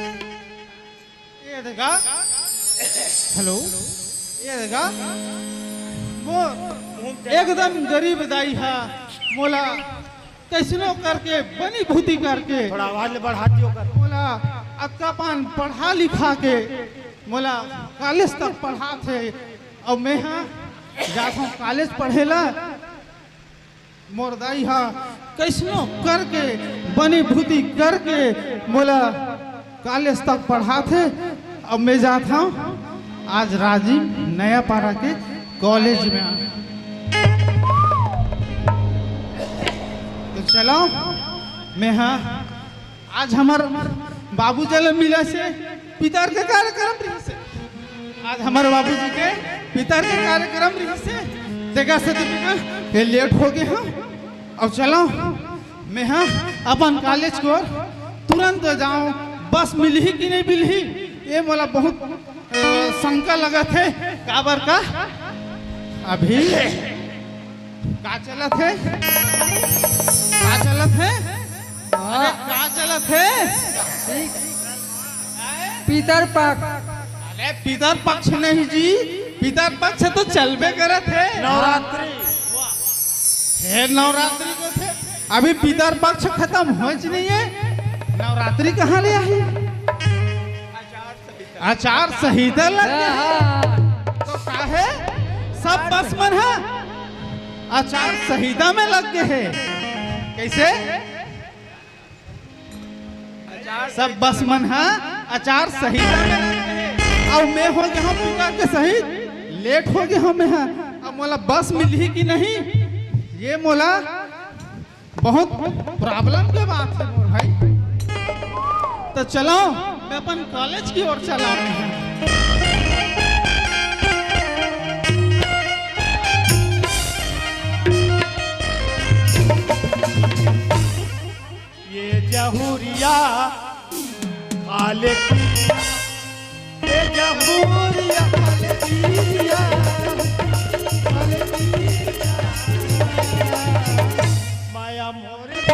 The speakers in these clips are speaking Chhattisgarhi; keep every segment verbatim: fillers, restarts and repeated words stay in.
ये देखा, हेलो, ये देखा, वो एकदम गरीब दाई हा, मोला कइसनो करके, बनी भूती करके, थोड़ा आवाज ले बढ़ा दियो कर। मोला अतका पान पढ़ा लिखा के, मोला कॉलेज तक पढ़ाथे, अउ मैं हा जात हूँ कॉलेज पढ़े ला। मोर दाई हा कइसनो करके, बनी भूती करके मोला कॉलेज तक पढ़ाथे। अब मैं जात हूँ आज राजिम नया पारा के कॉलेज में। तो चलो, मैं हा आज हमर बाबूजी ले मिले से पितर के कार्यक्रम रहिसे। आज हमर बाबूजी के पितर के कार्यक्रम रहिसे। तेकर से तो मैं के लेट हो गे हूँ। अब चलो, मैं हा अपन कॉलेज कोर तुरंत जाऊँ। बस मिलही कि नहीं मिलही, ये मोला बहुत, अ, शंका लगत हे। काबर का अभी का चलत हे? का चलत हे? अरे, का चलत हे? पितर पक्ष। अरे, पितर पक्ष नहीं जी, पितर पक्ष तो चलबे करत हे। नवरात्रि। हे नवरात्रि को थे, अभी पितर पक्ष खतम होइच नहीं हे, नवरात्रि कहाँ ले आही? आचार संहिता लग गे हे। तो काहे सब बस मन हा आचार संहिता में लग गे हे? कइसे? सब बस मन हा आचार संहिता में लग गे हे। अउ मैं हो गे हूँ पितर के सहित, लेट हो गे हूँ मैं हा। अब मोला बस मिलही कि नहीं, ये मोला बहुत प्रॉब्लम के बात हे मोर भाई। तो चलो, मैं अपन कॉलेज की ओर चला रहे हैं। ये जहूरिया काले, ये जहूरिया काले पिया, काले पिया। माया मोरे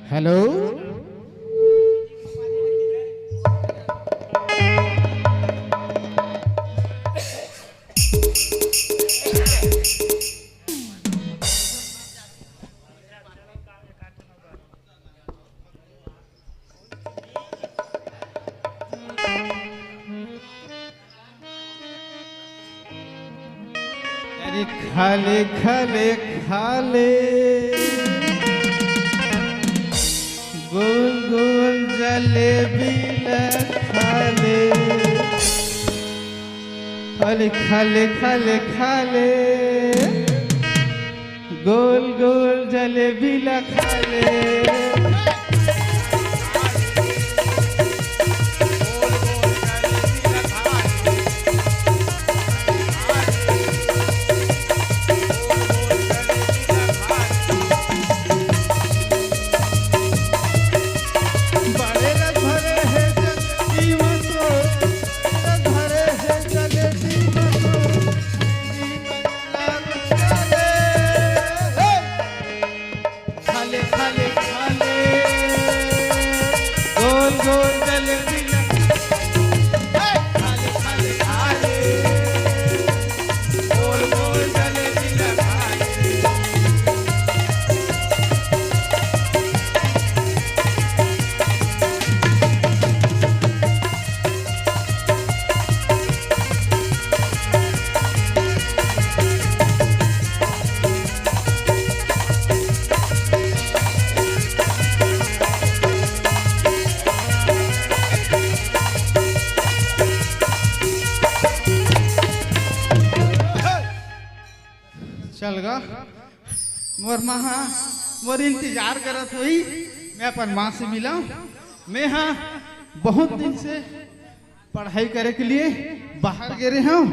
हेलो। अरे खा ले, खा ले, खा ले, गोल गोल जलेबी ला खा ले। अरे खा ले, खा ले, खा ले, गोल गोल जलेबी ला खा ले। अलगा, मोर माँ हा मोर इंतजार करत होही, मैं अपन माँ से मिलंव। मैं हा बहुत दिन से पढ़ाई करे के लिए बाहर गे रहे हंव।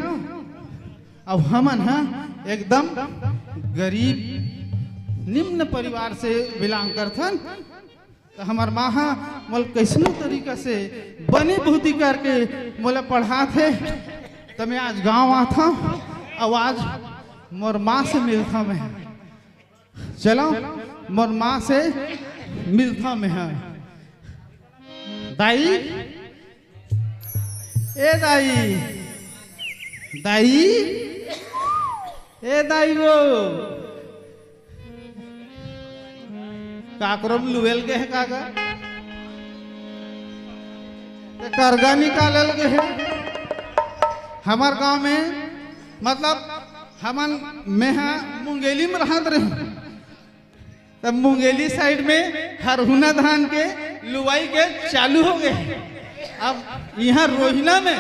अब हमन हा एकदम गरीब, निम्न परिवार से बिलोंग करथन। त हमर माँ हा मोला कइसनो तरीका से बने बुद्धि करके मोला पढ़ात हे। त मैं आज गाँव आथंव, अउ आज मोर माँ से मिलथंव मैं। चलो, मोर माँ से मिलथंव मैं। दाई, ए दाई, दाई, ए दाई वो, काकरो म लुएल गे हे का गा? ते करगा निकालल गे हे। हमर गांव में, मतलब, हमन, मेहा मुंगेली में रहत रहे, तब मुंगेली साइड में हरहुना धान के लुवाई के चालू हो गए। अब यहाँ रोहिना में,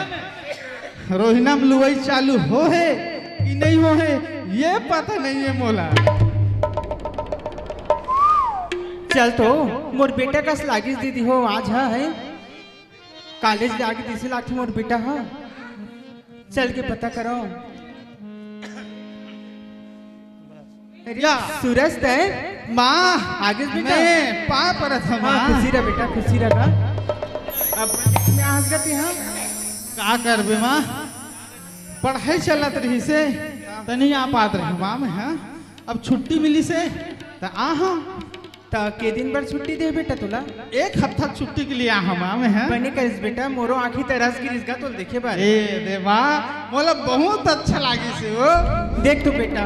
रोहिना में लुवाई चालू हो हे कि नहीं हो हे, ये पता नहीं है मोला। चल तो, मोर बेटा कस लागिस दीदी हो, आज हा है कॉलेज जाके जइसे लागथे मोर बेटा हा। चल के पता करो। अरे, या। सूरज तय माँ, आगे बेटा। मैं पाँव परत हंव, हाँ, माँ। खुशी रह बेटा, खुशी रह। अब मैं हंस गए हाँ। का करबे माँ, पढ़ाई चलत रहिसे, त नहीं आ पात रहे माँ मैं, हाँ। अब छुट्टी मिलिसे, त आ हाँ। त के दिन बर छुट्टी दे बेटा तोला? एक हफ्ता छुट्टी के लिए आ हंव माँ मैं, हाँ। बने करिस बेटा, मोरो आँखी तरस गिरिस गा तोला देखे बर। ए दे माँ, मोला बहुत अच्छा लागिस हे वो। देख तो बेटा,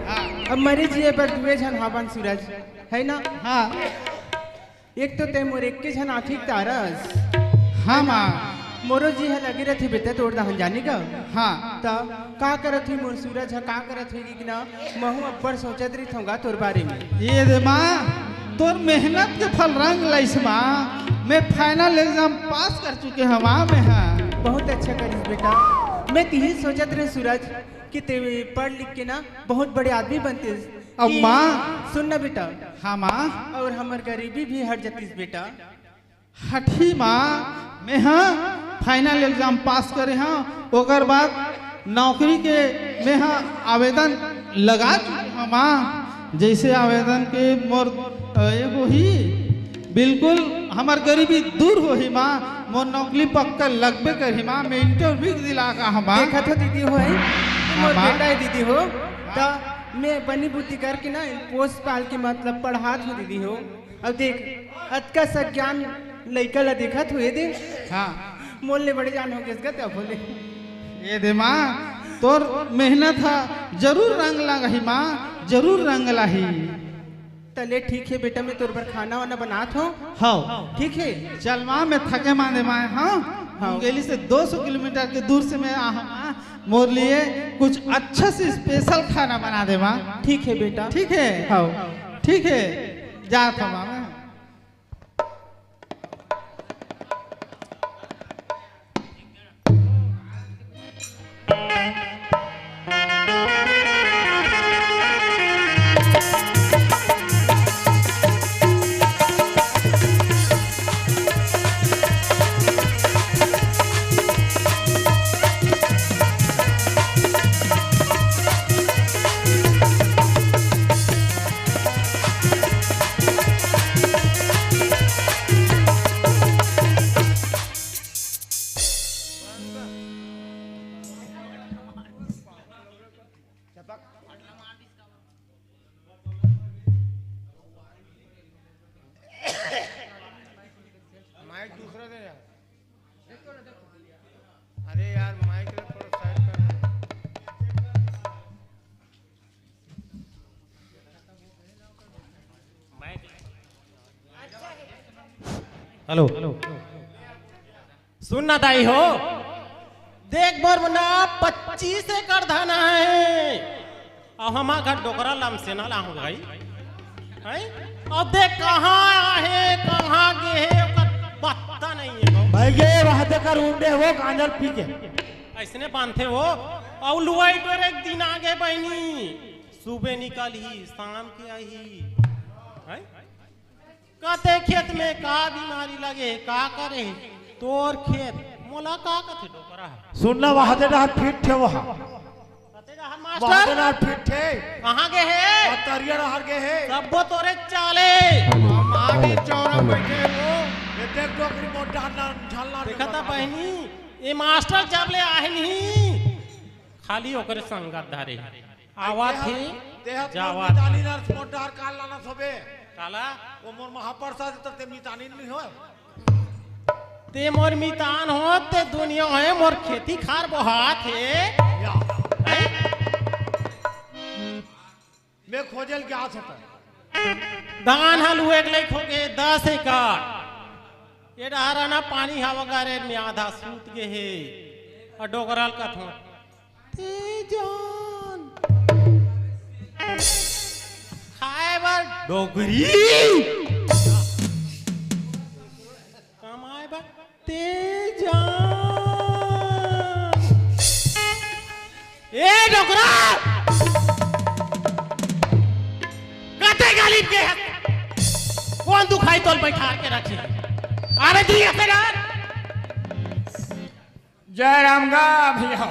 हाँ। अब मरे जिए बर दुए झन हावन सूरज, है ना? हाँ। एक तो तय मोर एक के झन आँखी के तारा अस। हाँ माँ। मोरो जी ह लगे रथे बेटा तोर दहन जाने का। हाँ। त का करत होही मोर सूरज ह, का करत होही कि ना, महू अब्बड़ सोचत रहिथंव गा तोर बारे में। ए दे माँ, तोर मेहनत के फल रंग लाइस माँ। मैं फाइनल एग्जाम पास कर चुके हंव माँ मैं, हाँ। बहुत अच्छा करिस बेटा। मैं तिही सोचत रहे सूरज कि ते पढ़ लिख के ना बहुत बड़े आदमी बनते। अब कि माँ। सुन ना बेटा। हाँ माँ। अउ हमर गरीबी भी हट जतिस बेटा। हटही माँ, मैं हा फाइनल एग्जाम पास करे हंव, ओकर बाद नौकरी के मैं हा आवेदन लगा चुके हंव माँ। जइसे आवेदन के मोर, अ, ये होही, बिल्कुल हमर गरीबी दूर होही माँ, मोर नौकरी पक्का लगबे करही माँ, मैं इंटरव्यू दिला का हंव माँ। देखत हो दीदी हो, है? हाँ, मोर माँ। बेटा है दीदी हो, त मैं बनी बुद्धि करके ना, पोस पाल के मतलब पढ़ात हंव दीदी हो। अब देख, अतका सज्ञान लइका ला देखत हो, ए दे। हाँ। मोर ले बड़े जान हो गेस गा ते बोले। ए दे माँ, तोर मेहनत हा जरूर रंग लाही माँ, जरूर रंग लाही। तले ठीक हे बेटा, मैं तोर बर खाना वाना बनात हंव। हाँ। ठीक हे? चल माँ, मैं थके मांदे माँ, हाँ? हाँ। मुंगेली से दो सौ किलोमीटर के दूर से मैं आ हंव माँ, मोर लिए कुछ अच्छा से स्पेशल खाना बना दे माँ। ठीक हे बेटा। ठीक हे? हाँ। ठीक हे, जात हंव माँ मैं। माइक दूसरा दे यार। अरे यार, माइक ला थोड़ा साइड कर दे। हेलो। सुन ना दाई हो, देख मोर ना पच्चीस एकड़ धान हे, अउ हमर घर डोकरा लमसेना लाहूं भाई, हैं? अब देख कहाँ हे, कहाँ गे हे, ओकर पत्ता नहीं हे। भाई गे वहां तक कर उंडे वो गांजर पी के। अइसने बांधथे वो, अउ लुवई डोरे के दिन आगे बहिनी। सुबह निकलही, शाम के आही। हैं? कते खेत में का बीमारी लगे, का करे? तोर खेत, मोला का कथे डोकरा? सुनना, वहां दे डहर फिट हे वहां। कते डहर वहां दे मास्टर? डहर फिट हे। कहां गे हे? पतरिया डहर गे हे। सब्बो तोरे चाले। माटी चौरा बैठे वो। ये देख डोकरी मोर डहर ना, झलना देखा था बहिनी, ये मास्टर जब ले आहे नहीं, खाली ओकरे संगत धरे। आवत हे, तेहा जावत। मितानी नर्स मोर डहर काल लाना सोबे। काला? वो मोर महाप्रसाद तक ते मितानी नहीं होय। ते मोर मितान हो, ते दुनिया है, मोर खेती खार बोहात हे। या। हैं? मैं खोजल गया था। धान हल हुए के लइक हो गए दस एकड़। ये डहर ना पानी हवा करे में आधा सूत गे हे। और डोकरा ल कथों, ते जान। खाए बर डोकरी। कमाए बर ते जान। ए डोकरा! कते गली के हस? कौन दुखाई तोल बैठार के रखे? अरे दी ऐसे डर। जय राम गा भैया।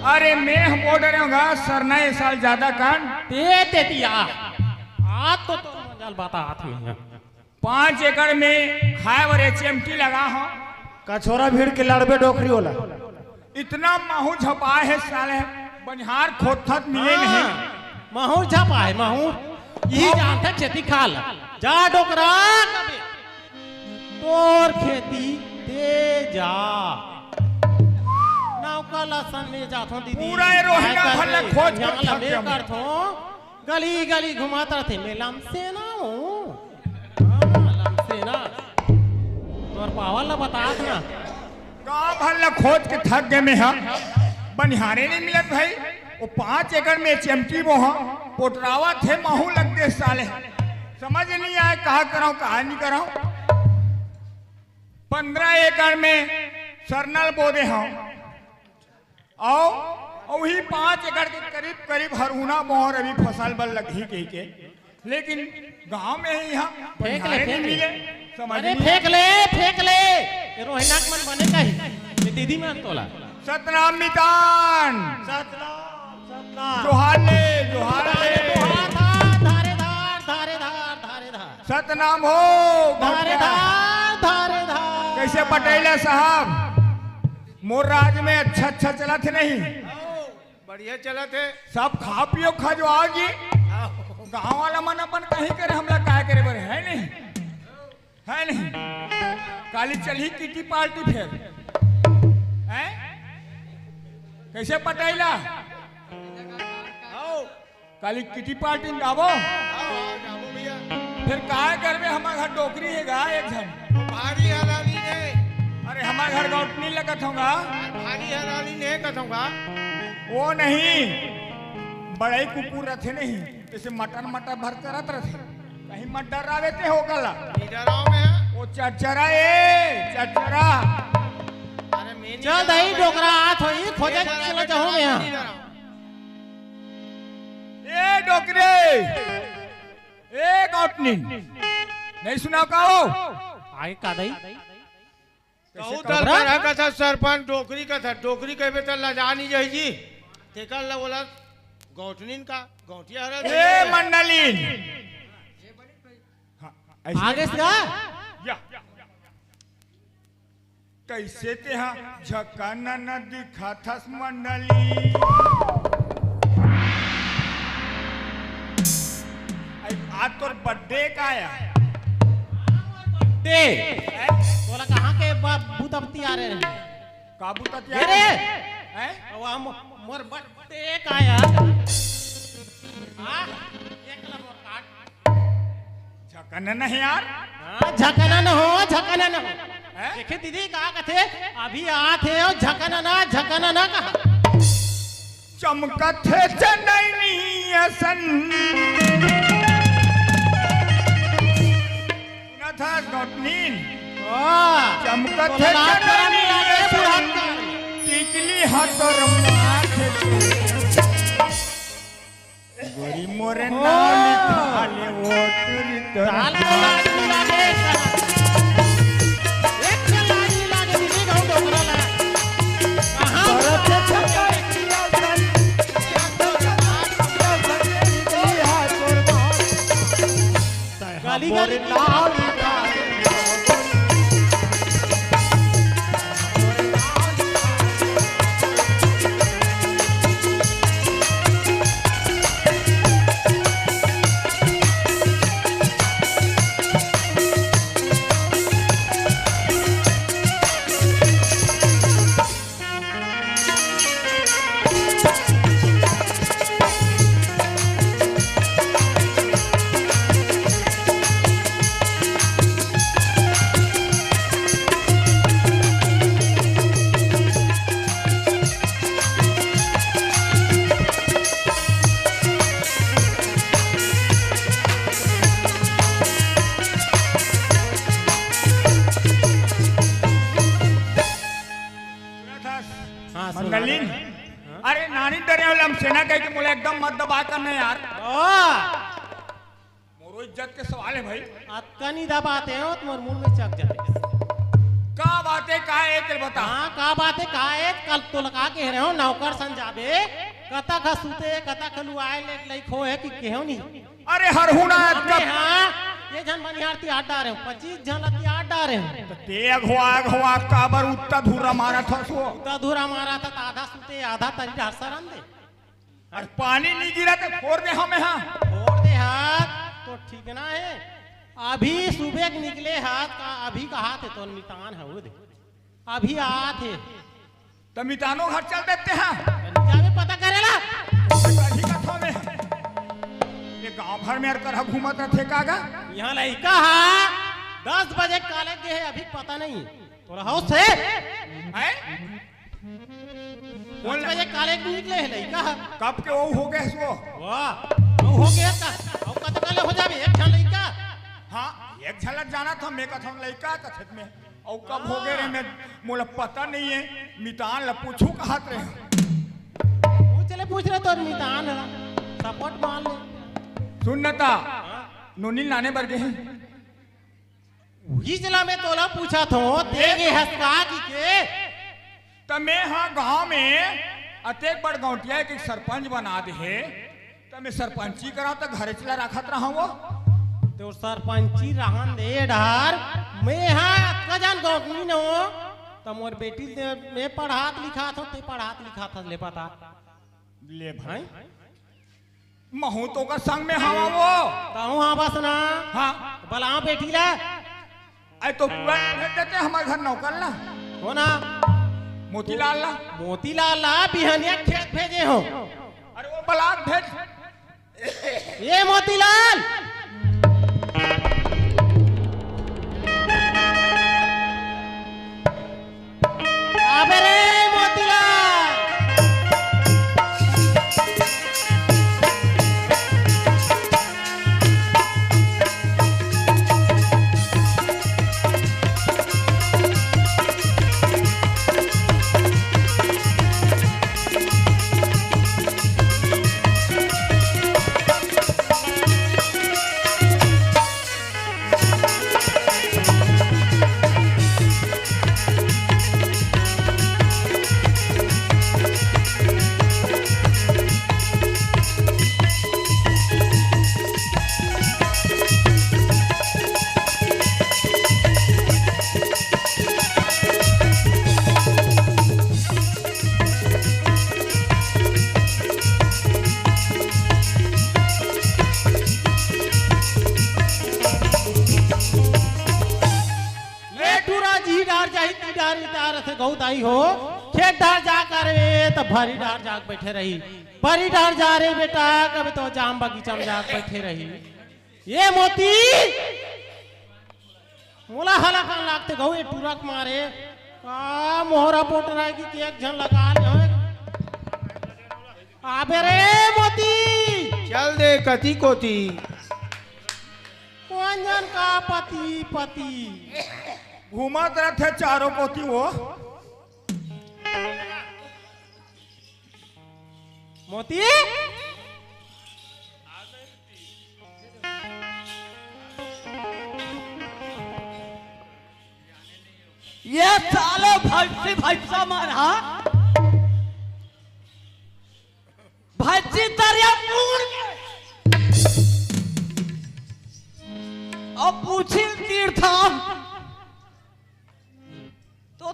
अरे मैं हम बोल रहे हूँ गा, सरना ये साल ज्यादा कान। ते तेतिया। आज तो तो मजाल बात हाथ में है। पाँच एकड़ में खाए बर एचएमटी लगा हो। कछोरा भीड़ के लड़बे डोकरी वाला। इतना महू झपा है साले, बनिहार खोदत मिले नहीं। हाँ, महू झपा है, महू। यही जानता खेती खाल। जा डोकरा कबे। तोर खेती ते जा। नौका लसन में जाथों दीदी। पूरा ये रोहिंगा भर ले खोज के यहाँ थक लमे गया मैं। करथों। गली गली घुमात रथे, मैं लमसेना हूँ। हाँ, लमसेना। तोर पावर ला बतात ना। गाँव भर ला खोज के थक गए मैं, हाँ। बनिहारे नहीं मिलत भाई। वो पाँच एकड़ में एचएमटी वो, हाँ, पोटरावत हे, महू लग दे साले। समझ नहीं आए, कहा कराऊं, कहा नहीं कराऊं। पन्द्रह एकड़ में सरना ल बो दे हूँ। अउ, अउ वही पाँच एकड़ के करीब, करीब हरहुना मोहर अभी फसल बर लगही कहि के, लेकिन गांव में ही हम फेंक ले, बनिहारे नहीं फेंक ले। मिले, समझ अरे नहीं। फेंक ले, फेंक ले। ये रोहिना के मन बने कही, ये दीदी मन तोला। सतनाम मितान। सतनाम, सतनाम। जोहार ले, जोहार ले। धारे धार, धारे धार, धारे धार, धारे धार। सतनाम हो, धारे धार, धारे धार। कैसे पटेला साहब? मोर राज में अच्छा, अच्छा चलत हे नहीं? बढ़िया चलत हे। सब खा पियो खा जो आओ जी। गाँव वाला मन अपन कहीं करे, हमला काय करे बर हे नहीं? हे नहीं? काली चलही किटी पार्टी फेर। हैं? कैसे पटेला? आओ। काली किटी पार्टी में जाबो? आओ, आओ, जाबो भैया। फिर काय करबे, हमार घर डोकरी हे गा एक झन। भारी हरानी ने। अरे हमार घर गौटनी लगत होगा। भारी हरानी ने कथोगा। वो नहीं, बड़ई कुकुर रथे नहीं, जैसे मटर मटर भर करत रथे, कहीं मत डरावे ते हो गला। नहीं डराओ मैं। वो चरचरा ए, चरचरा। अरे मैं नहीं चल डराओ दही मैं। डोकरा हाथ होई, खोजे ये डरा चला मैं जाऊं डरा मैं यहाँ। नहीं डराओ। ए डोकरे, ए गौटनी, नहीं सुना का हो? आगे का दई? कहू कैसे तल कबरा? कर कथा सरपंच डोकरी कथा, डोकरी कहबे त लजा नहीं जाही जी। तेकर ला बोला गौटनीन का, गौटिया हरा ए मंडलीन। हाँ, ऐसे आगे से गा? या। कैसे तेहा झकाना न दिखाथस मंडली। आई, आज तोर बर्थडे का आया? बर्थडे? हैं? तोला कहाँ के बा-, भूत अबती आ रहे हैं? का भूत अबती आ अरे! रहे हैं? हैं? अब हम, मोर बर्थडे का आया। हाँ? एक ला मोर कार्ड। झकना नहीं यार। हाँ, झकना न हो, झकना न हो। हैं? देखे दीदी का कथे, अभी आत हे अउ झकना ना, झकना ना कहा। चमकत हे चंदैनी असन। सुना था गौटनीन। वाह। चमकत हे बोला ना, चंदैनी बोला ना, असन। बुढ़ा का। टिकली हाथ और माथ। मोरे नाव लिखा ले वो टुरी तोर चाल के लाज नहीं लागे, एक के लाज नहीं लागे, दीदी गाँव डोकरा ला। कहाँ? गाली, गाली। मोरे नाव लिखा ले। हाँ, सुना मंगलिन। दे। हाँ? अरे नानी डरे हो लमसेना कह के मोला एकदम मत दबा करना यार। ओ! मोरो इज्जत के सवाल है भाई। अतका नहीं दबाते हो तो मोर मुंह में चक जाते। का बात है, का है, तेल बता। हाँ, का बात है, का है, कल तो लगा के रहे हो, नौकर सन जाबे, कतक ह सुते, कतक ह लुआए ले, लइक हो है कि केहो नहीं। अरे हरहुना अबे अतका। हाँ, ये झन बनिहार तियार डारे हो, पच्चीस झन ला तियार डारे हो। तो ते अघवा, अघवा काबर उत्ता धुर्रा मारत हस वो? उत्ता धुर्रा मारत ह, आधा सुते, आधा तरी डार सरन दे। अरे पानी नहीं गिरा तो फोड़ दे हमें हाँ। फोड़ दे हाथ तो ठीक ना है। अभी सुबह के निकले हाथ का, अभी का हाथ है तो मितान है वो दे। अभी आत है। तो मितानो घर चल देते हैं। तो नहीं जावे पता करेला। कहीं कथा में ये गांव भर में अर करहा घूमत रहते कागा। यहाँ लइका हा दस बजे कॉलेज गए है, अभी पता नहीं। तोरा होश है? हैं? पाँच बजे कॉलेज में निकले है लइका। कब के वो हो गए सो? वाह, वो हो गया का? अब कत कल हो जावे एक झन लइका। हाँ, एक झलक जाना था, मैं कथन लइका कथत में। और कब हो गए रे, मैं मोला पता नहीं है, मितान ला पूछू कहत रहे। पूछ ले, पूछ ले, तोर मितान है, सपोर्ट मार ले। सुन न ता, नोनी लाने बर गए हैं। उही चला मैं तोला पूछत हों, ते गे हस का कि के? त मैं हा गांव में अतेक बड़ गौंटिया के सरपंच बना दे हे, त मैं सरपंची करांव त घरे चला रखत रहा वो। तो सरपंची रहन दे डहर, मैं हा अतका जान गौंटनी न हो, त मोर बेटी ले मैं पढ़ात लिखात हों, ते पढ़ात लिखात हस ले बता। ले भाई। महू तो का संग में हवा वो। कहूँ हाँ बस ना। हाँ। बलाओ बेटी ला। अरे तो पूरा भेज देते हमारे घर नौकर ला। हो ना। मोतीलाल ला। मोतीलाल ला बिहनिया खेत भेजे हो। अरे वो बलाक भेज। ये मोतीलाल। अबे रे मोतीलाल। ले टूरा जी डार जाही, ती डार इतार से गौ दाई हो। खेत डार जा कर रे, त भरी डार जाग बैठे रही। भरी डार जा रे बेटा, कभी तो जाम बगीचा में जाग बैठे रही। ये मोती, मोला हला कान लागते गौ, ये टूरा के मारे। का मोहरा पोट रहा कि एक झन लगा ले होय। आबे रे मोती। चल दे कती कोती। कोन जन का पति, पति। घूमत रहते चारों कोती वो। मोती। ऐसे भैंसा मारा, भैंसी तरिया पूर के। अब पूछी तीर्था तो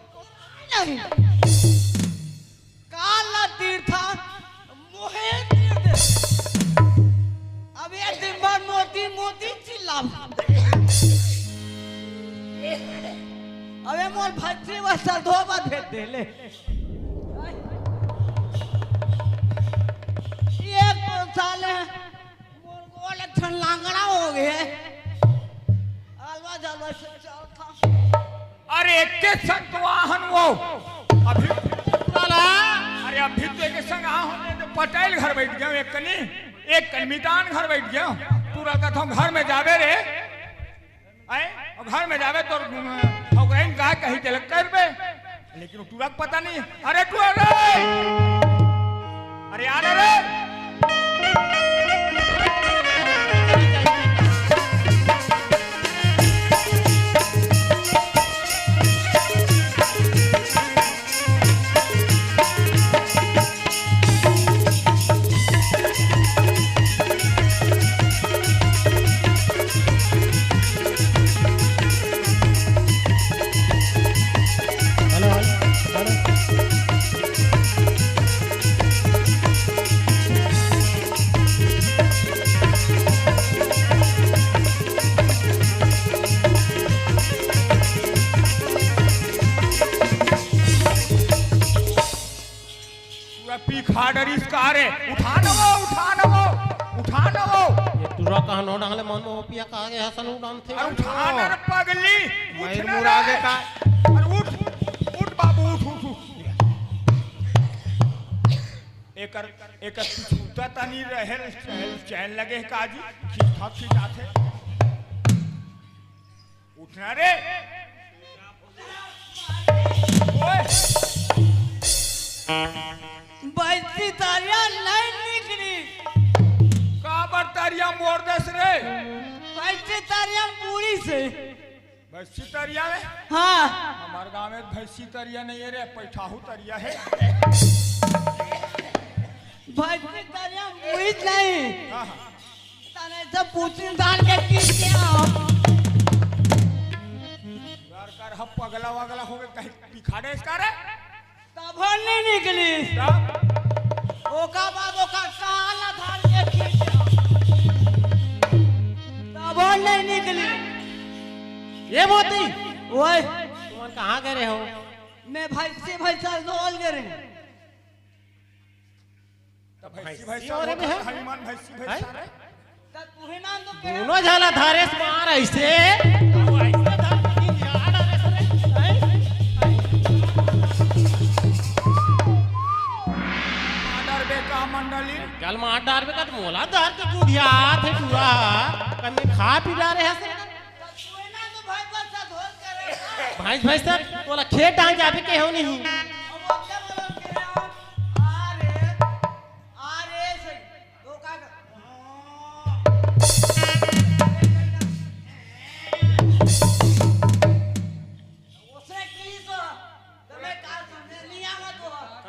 नहीं। काला तीर्था मोहे तीर दे। अब ये दिन भर मोती मोती चिल्ला। अबे मोर भैंसी बस धोबा भेज दे ले। ये तो साले मोर गोल एक ठन लांगड़ा हो गए। अलवा जलवा से चल था। अरे, एक के संग तो आहन वो। अभी साला, अरे, अभी तो एक संग आहन, तो पटेल घर बैठ गया, एक कनी, एक कनी मितान घर बैठ गया। तू रहता था घर में जावे रे। आए, और घर में जावे तो, अम, ठौकराइन का कही तेल करबे। लेकिन टूरा के पता नहीं। अरे टूरा रे! अरे आ रे! Hello, hello, hello. पूरा पी खा डरिस का रे। उठा न वो, उठा न वो, उठा न वो। ये टूरा कहा नो डाले मन में ओपिया का आगे हसन उड़ान थे। अरे उठा न रे पगली। उठ मयूर न मुड़ा रे। आगे का। अरे उठ, उठ बाबू, उठ, उठ, उठ। एकर, एकर पिछुता तनी रहे, चैन, चैन लगे काजी, खींचा खींचाथे। उठना रे। ओए। भैंसी तरिया नहीं निकली। काबर तरिया मोर देस रे? भैंसी तरिया पूरी से। भैंसी तरिया में? हाँ। हमार गांव में भैंसी तरिया नहीं है रे, पैठाहू तरिया है। भैंसी तरिया मुहित नहीं। हाँ, हाँ। तने सब पूछी डाल के पी के आओ। यार, कर हम पगला वगला हो गए, कहीं पिखाड़े इसका रे? तब नहीं निकली। तब? ओका बाद ओका कान धार के खींच। तब नहीं निकली। ये मोती, ओए, तुमन कहाँ गए रहे हो? मैं भैंसी भैंसा दोल गए रहे। तो भैंसी भैंसी भैंसा और होता में है? है, हनुमान भैंसी हैं? भैंसा रे। तो तू ही नाम तो कह। दोनों झला धारेस मार ऐसे। तो ऐसे धार के गिरा डारेस रे। हैं? मार डारबे का मंडली? गल मार डारबे का तो मोला धार के गुधियात हे टूरा। कन्ने खा पी डारे हस। भैंस भैंस तक तोला खेत डाल जाबे के हो नहीं।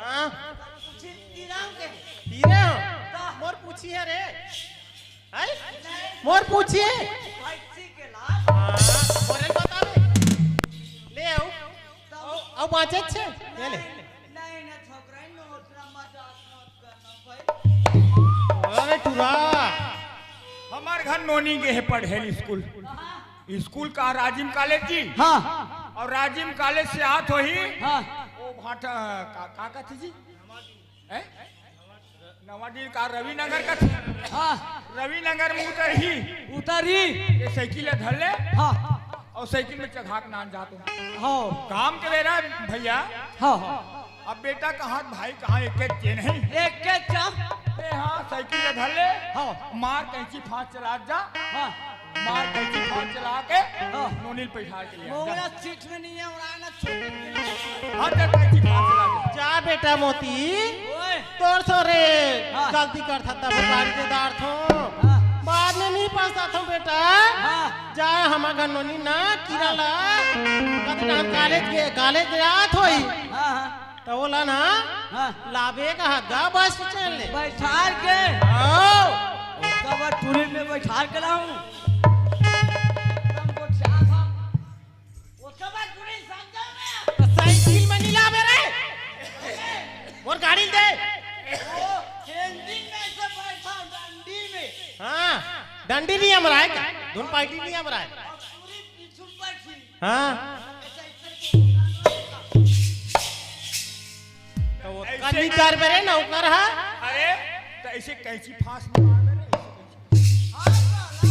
हाँ? पीरे हो? मोर पूछी है रे। हैं? मोर पूछी है? हाँ, मोरे बता दे। ले आओ। आओ, आओ बाँचे छे। ये ले। अरे टुरा। हमार घर नोनी गे हे पढ़े स्कूल। स्कूल का राजिम कॉलेज जी। हाँ। और राजिम कॉलेज से आत होही। हाँ। वो भाटा का, का कहती जी? हैं? नवा डील का रविनगर का? हाँ। रविनगर में उतरही। उतरही। ये साइकिल ला धर ले। हाँ। और साइकिल में चघा के नान जात हो। हाँ। काम के बेरा भैया। हाँ, हाँ। अब बेटा कहाँ, भाई कहाँ, एक एक चेन है। एक एक चा। ए हाँ, साइकिल ला धर ले। हाँ। मार कैंची फांस चला जा। हाँ। मार कैंची फांस चला के हाँ। नोनी ल पैठार के ले आ। मोला सीट में नहीं है, उड़ाना छोड़। हाँ, जा कैंची फांस चला जा। जा बेटा मोती, ओए। तोर सो रे, हाँ। गलती कर था तब गाड़ी दे दार थो। हाँ। बाद में नहीं पछताथंव बेटा। हाँ। जाय हमर घर नोनी ना किरण ला। कतका कॉलेज के, कॉलेज जात होही। हाँ, हाँ। त ओला ना हाँ। लाबे का हगा बस स्टैंड ले। बैठार के। आओ। ओकर बाद टूरी में बैठार के लाऊं। एकदम गोठिया था। ओकर बाद टूरी समझा में। त साइकिल में नहीं लाबे रे। मोर गाड़ी दे। ओ, केंदी में से बैठा डंडी में। हाँ, डंडी नहीं हमरा है का? धुन पार्टी नहीं हमरा है। और टूरी पीछू बैठी। हाँ। त ओकर भी कर बेरे नौकर हा। अरे, त ऐसे कैंची फांस में मार बेरे, ऐसे कैंची।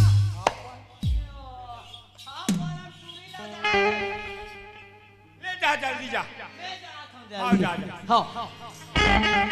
ले जा, जल्दी जा। हाँ, जा, जा। हाँ।